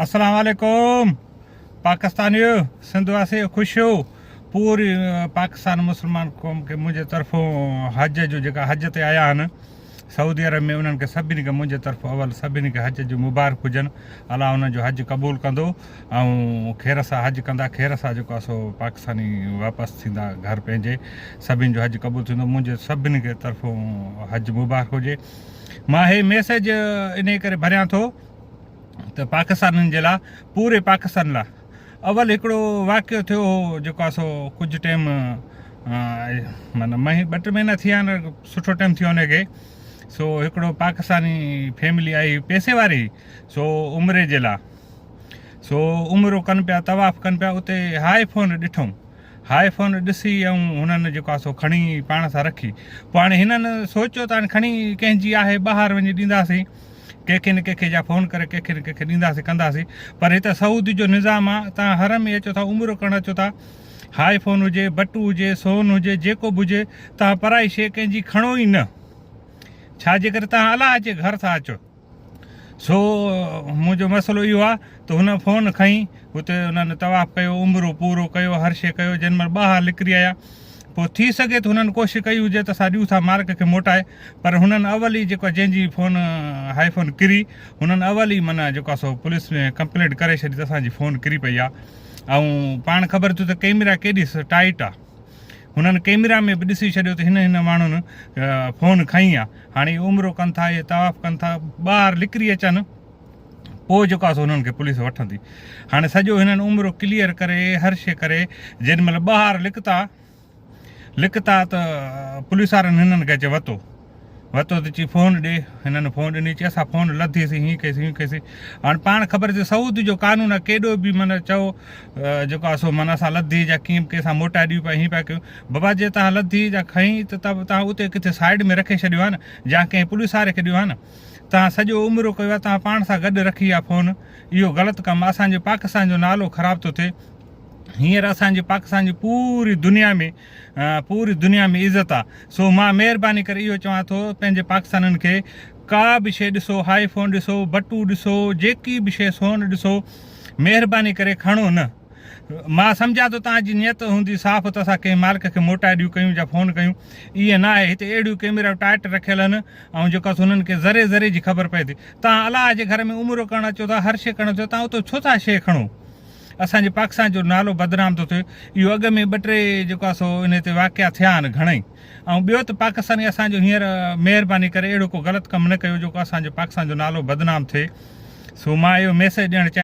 السلام عليڪم پاڪستانيو سنڌ واسيو خوش هو پوري پاڪستان مسلمان قوم کي منهنجي طرفون حج جو جيڪا حج تي آيا آهن سعودي عرب ۾ انهن کي سڀني کي منهنجي طرفون اول سڀني کي حج جون مبارڪ هجن الله انهن جو حج قبول ڪندو ۽ خير سان حج ڪندا خير سان جيڪو آهي سو پاڪستاني واپس ٿيندا گهر پنهنجي سڀني جو حج قبول ٿيندو منهنجي سڀني کي طرفون حج مبارڪ هجي مان هي ميسيج انهي ڪري ڀريان ٿو ته پاڪستانين جي لاء پوري پاڪستان لاء اول هڪڙو واقعو ٿيو هو جيڪو آهي سو ڪجهه ٽيم معنيٰ مهي ٻه ٽي مهينا ٿي ويا آهن سٺو ٽيم ٿيو ان کي سو هڪڙو پاڪستاني فيملي آئي پئسي واري سو عمري جي لاء سو عمرو ڪن پيا طواف ڪن پيا اتي هاء فون ڏٺم هاء فون ڏسي ۽ هنن جيڪو آهي سو کڻي پاڻ سان رکي پوء هاڻي هنن سوچيو ته هاڻي کڻي ڪنهن جي آهي ٻاهر وڃي ڏينداسين ڪنهن کي نه ڪنهن کي جا فون ڪري ڪنهن کي نه ڪنهن کي ڏينداسين ڪنداسين پر هت سعودي جو نظام آ تان حرم ۾ اچو ٿا عمرو ڪرڻ اچو ٿا هاء فون هجي بٽو هجي سون هجي جيڪو به هجي تان پرائي شيء ڪنهن جي کڻو ئي نه ڇا جي ڪري تان الله جي گهر ٿا اچو سو منهنجو مسئلو اهو آ ته هن فون کنئي اتي انهن طواف ڪيو عمرو پورو ڪيو هر شيء ڪيو جنهن مهل ٻاهر نڪري آيا پوء ٿي سگهي ته هنن ڪوشش ڪئي هجي ته اسان ڏيون ٿا مالڪ کي موٽائي پر هنن اول ئي جيڪو جنهن جي فون هاء فون ڪري هنن اول ئي معنيٰ جيڪو آ سو پوليس ۾ ڪمپلينٽ ڪري ڇڏي ته اسان جي فون ڪري پئي آ ۽ پاڻ خبر ٿي ته ڪيمرا ڪيڏي ٽائيٽ آ هنن ڪيمرا ۾ به ڏسي ڇڏيو ته هن هن ماڻهن فون کنئي آ هاڻي اهي عمرو ڪن ٿا اهي طواف ڪن ٿا ٻاهر نڪري اچن پوء جيڪو آ سو هنن کي پوليس وٺندي هاڻي سڄو هنن عمرو ڪليئر ڪري هر شي ڪري جيڏي مهل ٻاهر نڪتا نڪتا ته پوليس وارن هنن کي اچي وتو وتو ته چي فون ڏي هنن فون ڏني چي اسان فون لڌيسين هين ڪيسين هين ڪيسين هاڻي پاڻ خبر ٿي سعودي جو قانون آ ڪيڏو به معنيٰ چئو جيڪو آ سو معنيٰ اسان لڌي جا ڪيئن به ڪنهن سان موٽائي ڏيون پيا هين پيا ڪيون بابا جي تهان لڌي جا کنئي ته تهان اتي ڪٿي سائيڊ ۾ رکي ڇڏيو ها نه يا ڪنهن پوليس واري کي ڏيو ها نه تهان سڄو عمرو ڪيو آ تهان پاڻ سان گڏ رکي آ فون اهو غلط ڪم آ اسان جو پاڪستان جو نالو خراب ٿو ٿئي هينئر اسان جي پاڪستان جي پوري دنيا ۾ پوري دنيا ۾ عزت آ سو مان مهرباني ڪري اهو چوان ٿو پنهنجي پاڪستانين کي ڪا به شي ڏسو هائي فون ڏسو بٽو ڏسو جيڪي به شي سون ڏسو مهرباني ڪري کڻو نه مان سمجهان ٿو توهان جي نيت هوندي صاف ته اسان ڪنهن مالڪ کي موٽائي ڏيون ڪيون يا فون ڪيون ائين نه آهي هتي اهڙيون ڪيميرا ٽائٽ رکيل آهن ۽ جيڪو انهن کي ذري ذري جي خبر پئي ٿي توهان الله جي گهر ۾ عمرو ڪرڻ اچو ٿا هر شي ڪرڻ اچو ٿا اتو ڇو ٿا شي کڻو اسان جي پاڪستان جو نالو بدنام ٿو ٿئي اهو اڳ ۾ ٻه ٽي جيڪو آهي سو انهي تي واقعا ٿيا آهن گهڻئي ۽ ٻيو ته پاڪستاني اسان جو هينئر مهرباني ڪري اهڙو ڪو غلط ڪم نه ڪيو جيڪو اسان جو پاڪستان جو نالو بدنام ٿئي سو مان اهو ميسيج ڏيڻ چاهيان.